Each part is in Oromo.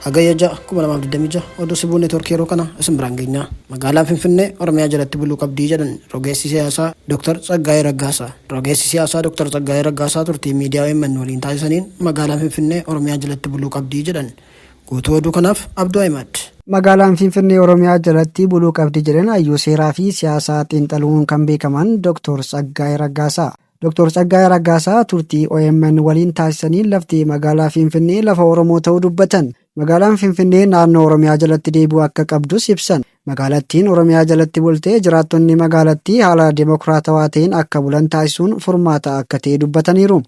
Hagayya 6, 2026 oduu Sibuu Neetwoorkii yeroo kana isin biraan geenya. Magaalaan Finfinnee Oromiyaa jalatti buluu qabdii jedhan rogeessi siyaasaa Dr. Tsaggaayee Raggaasaa. Rogeessi siyaasaa Dr. Tsaggaayee Raggaasaa turtii miidiyaa OMN waliin taasisaniin magaalaan Finfinnee Oromiyaa jalatti buluu qabdii jedhan. Guutuu oduu kanaaf Abduu Ahimad. Magaalaan Finfinnee Oromiyaa jalatti buluu qabdi jedhan hayyuu seeraa fi siyaasaa xiinxaluun kan beekaman Dr. Tsaggaayee Raggaasaa. Dr. Tsaggaayee Raggaasaa turtii OMN waliin taasisaniin lafti magaalaa Finfinnee lafa Oromoo ta'uu dubbatan. Magaalaan Finfinnee naannoo Oromiyaa jalatti deebi'uu akka qabdus ibsan. Magaalattiin Oromiyaa jalatti bultee jiraattonni magaalattii haala dimokiraatawaa ta'een akka bulan taasisuun furmaata akka ta'e dubbataniiru.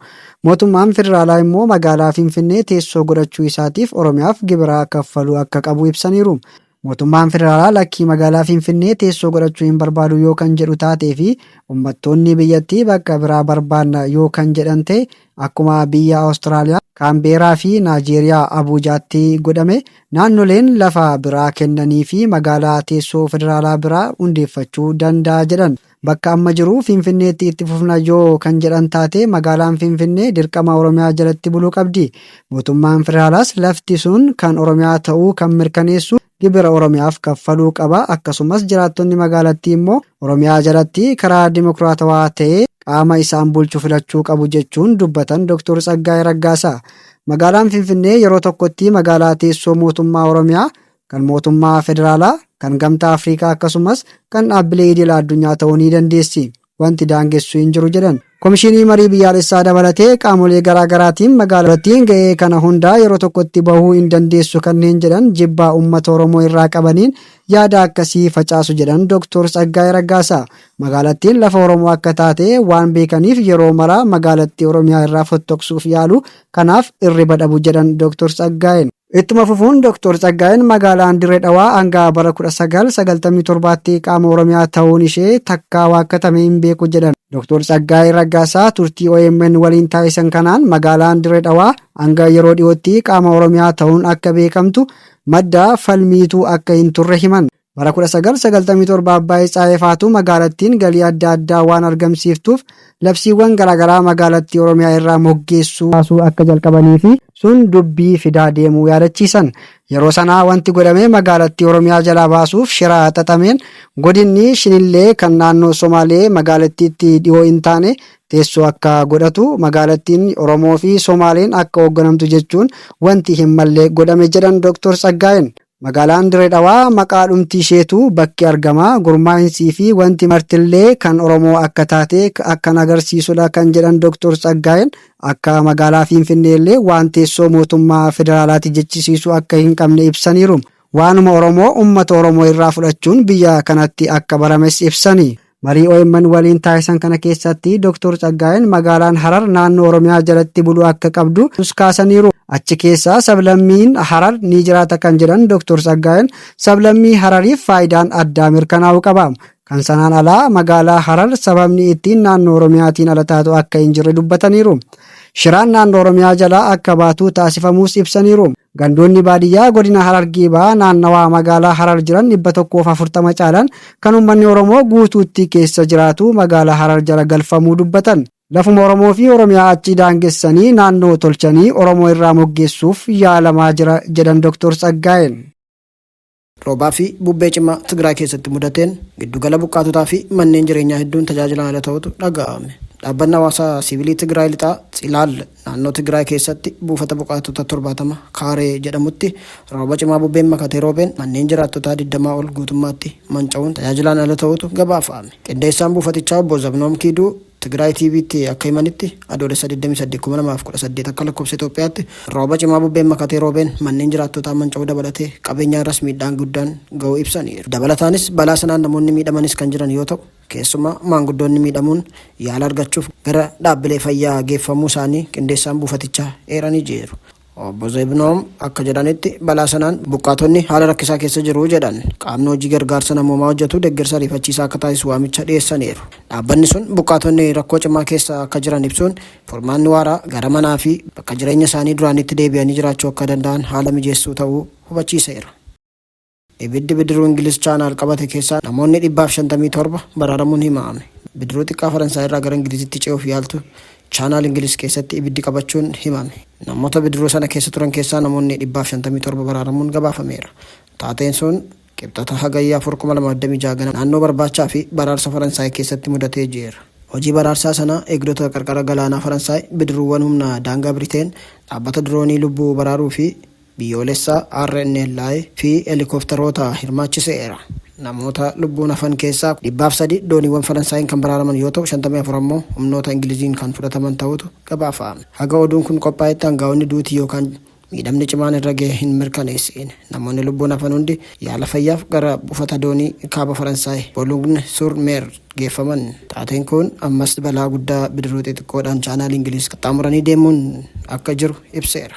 Mootummaan federaalaa immoo magaalaa Finfinnee teessoo godhachuu isaatiif Oromiyaaf gibira kaffaluu akka qabu ibsaniiru. Mootummaan federaalaa lakkii magaalaa Finfinnee teessoo godhachuu hin barbaadu yoo kan jedhu taatee fi uummattoonni biyyattii bakka biraa barbaanna yoo kan jedhan ta'e akkuma biyya Awustiraaliyaa, Kaanbeeraa fi Naajeeriyaa Abuujaatti godhame naannoleen lafa biraa kennanii fi magaalaa teessoo federaalaa biraa hundeeffachuu danda'a jedhan. Bakka amma jiru Finfinneetti itti fufna yoo kan jedhan taate magaalaan Finfinnee dirqama Oromiyaa jalatti buluu qabdi. Mootummaan federaalaas lafti sun kan Oromiyaa ta'uu kan mirkaneessu gibira Oromiyaaf kaffaluu qaba. Akkasumas jiraattonni magaalattii immoo Oromiyaa jalatti karaa dimokiraatawaa ta'e qaama isaan bulchu filachuu qabu jechuun dubbatan Dr. Tsaggaayee Raggaasaa. Magaalaan Finfinnee yeroo tokkotti magaalaa teessoo mootummaa Oromiyaa kan mootummaa federaalaa, kan gamtaa Afrikaa akkasumas kan dhaabbilee idil addunyaa ta'uu ni dandeessi. Wanti daangessu hin jiru jedhan. Komishinii marii biyyaalessaa dabalatee qaamolee garaagaraatiin magaalattiin ga'ee kana hundaa yeroo tokkotti bahuu hin dandeessu kanneen jedhan jibbaa uummata Oromoo irraa qabaniin yaada akkasii facaasu jedhan Dr. Tsaggaayee Raggaasaa. Magaalattiin lafa Oromoo akka taate waan beekaniif yeroo maraa magaalattii Oromiyaa irraa fottoqsuuf yaalu kanaaf irriba dhabu jedhan Dr. Tsaggaayeen. Ittuma fufuun Dr. Tsaggaayeen magaalaan Dirree Dhawaa hanga bara 1997tti qaama Oromiyaa ta'uun ishee takkaa waakkatame hin beeku jedhan. Dr. Tsaggaayee Raggaasaa turtii OMN waliin taasisan kanaan magaalaan Dirree Dhawaa hanga yeroo dhiyootti qaama Oromiyaa ta'uun akka beekamtu madda falmiituu akka hin turre himan. Bara 1997 Abbaay Tsaayee Faatuu magaalattiin galii adda addaa waan argamsiiftuuf labsiiwwan garaagaraa magaalattii Oromiyaa irraa moggeessuu baasuu akka jalqabanii fi sun dubbii fidaa deemuu yaadachiisan. Yeroo sanaa wanti godhame magaalattii Oromiyaa jalaa baasuuf shira xaxameen godinni Shinillee kan naannoo Somaalee magaalattiitti dhiyoo hin taane teessoo akka godhatu magaalattiin Oromoo fi Somaaleen akka hoogganamtu jechuun wanti hin malle godhame jedhan Dr. Tsaggaayeen. Magaalaan Dirree Dhawaa maqaa dhumti isheetu bakki argama gurmaa'insii fi wanti martillee kan Oromoo akka taate akkan agarsiisudha kan jedhan Dr. Tsaggaayeen akka magaalaa Finfinnee illee waan teessoo mootummaa federaalaati jechisiisu akka hin qabne ibsaniiru. Waanuma Oromoo uummata Oromoo irraa fudhachuun biyya kanatti akka barames ibsani. Marii OMN waliin taasisan kana keessatti Dr. Tsaggaayeen magaalaan Harar naannoo Oromiyaa jalatti buluu akka qabdu kaasaniiru. Achi keessaa sablammiin Harar ni jiraata kan jedhan Dr. Tsaggaayeen sablammii Harariif faayidaan addaa mirkanaa'uu qaba. Kan sanaan alaa magaalaa Harar sababni ittiin naannoo Oromiyaatiin ala taatu akka hin jirre dubbataniiru. Shiraan naannoo Oromiyaa jalaa akka baatu taasifamuus ibsaniiru. Gandoonni baadiyyaa godina Harargee Bahaa naannawaa magaalaa Harar jiran 140 caalan kan uummanni Oromoo guutuutti keessa jiraatu magaalaa Harar jala galfamuu dubbatan. Lafuma Oromoo fi Oromiyaa achi daangessanii naannoo tolchanii Oromoo irraa moggeessuuf yaalamaa jira jedhan Dr. Tsaggaayeen. Roobaa fi bubbee cimaa Tigraay keessatti mudateen giddugala buqqaatotaa fi manneen jireenyaa hedduun tajaajilaan ala ta'utu dhaga'ame. Dhaabbanni hawaasaa siivilii Tigraay lixaa Tsilaal naannoo Tigraay keessatti buufata buqqaatota 70 Kaaree jedhamutti rooba cimaa bubbeen makatee roobeen manneen jiraattotaa 20 ol guutummaatti manca'uun tajaajilaan ala ta'utu gabaafame. Qindeessaan buufatichaa obbo Zabnoom Kiiduu Tigraay TVtti akka himanitti Adoolessa 28, 2018 akka lakkoofsa Itoophiyaatti rooba cimaa bubbeen makatee roobeen manneen jiraattotaa manca'uu dabalatee qabeenyaa irras miidhaan guddaan ga'uu ibsaniiru. Dabalataanis balaa sanaan namoonni miidhamanis kan jiran yoo ta'u, keessumaa maanguddoonni miidhamuun yaala argachuuf gara dhaabbilee fayyaa geeffamuu isaanii qindeessaan buufatichaa eeranii jiru. Obbo Zebnoom akka jedhanitti balaa sanaan buqqaatonni haala rakkisaa keessa jiru jedhan. Qaamni hojii gargaarsa namoomaa hojjetu deeggarsa ariifachiisaa akka taasisu waamicha dhiyeessaniiru. Dhaabbanni sun buqqaatonni rakkoo cimaa keessa akka jiran ibsuun furmaanni waaraa gara manaa fi bakka jireenya isaanii duraanitti deebi'anii jiraachuu akka danda'an haala mijeessuu ta'uu hubachiiseera. Ibiddi bidiruu Ingiliz Chaanaal qabate keessaa namoonni 157 baraaramuun himame. Bidiruu xiqqaa Faransaay irraa gara Ingilizitti ce'uuf yaaltu Chaanaal Ingiliz keessatti ibiddi qabachuun himame. Namoota bidiruu sana keessa turan keessaa namoonni 157 baraaramuun gabaafameera. Taateen sun Qibxata Hagayya 4, 2026 ganama naannoo barbaachaa fi baraarsa Faransaay keessatti mudatee jira. Hojii baraarsaa sana eegdota qarqara galaanaa Faransaay, bidiruuwwan humna daangaa Biriteen, dhaabbata diroonii lubbuu baraaruu fi biyyoolessaa RNLI fi helikoptaroota hirmaachiseera. Namoota lubbuun hafan keessaa 103 dooniiwwan Faransaayiin kan baraaraman yoo ta'u, 54 ammoo humnoota Ingiliziin kan fudhataman ta'uutu gabaafame. Haga oduun kun qophaa'etti aangaa'onni duutii yookaan miidhamni cimaan irra gahe hin mirkaneessine. Namoonni lubbuun hafan hundi yaala fayyaaf gara buufata doonii kaaba Faransaay Boulogne-sur-Mer geeffaman. Taateen kun ammas balaa guddaa bidiruu xixiqqoodhaan chaanaalii Ingiliz qaxxaamuranii deemuun akka jiru ibseera.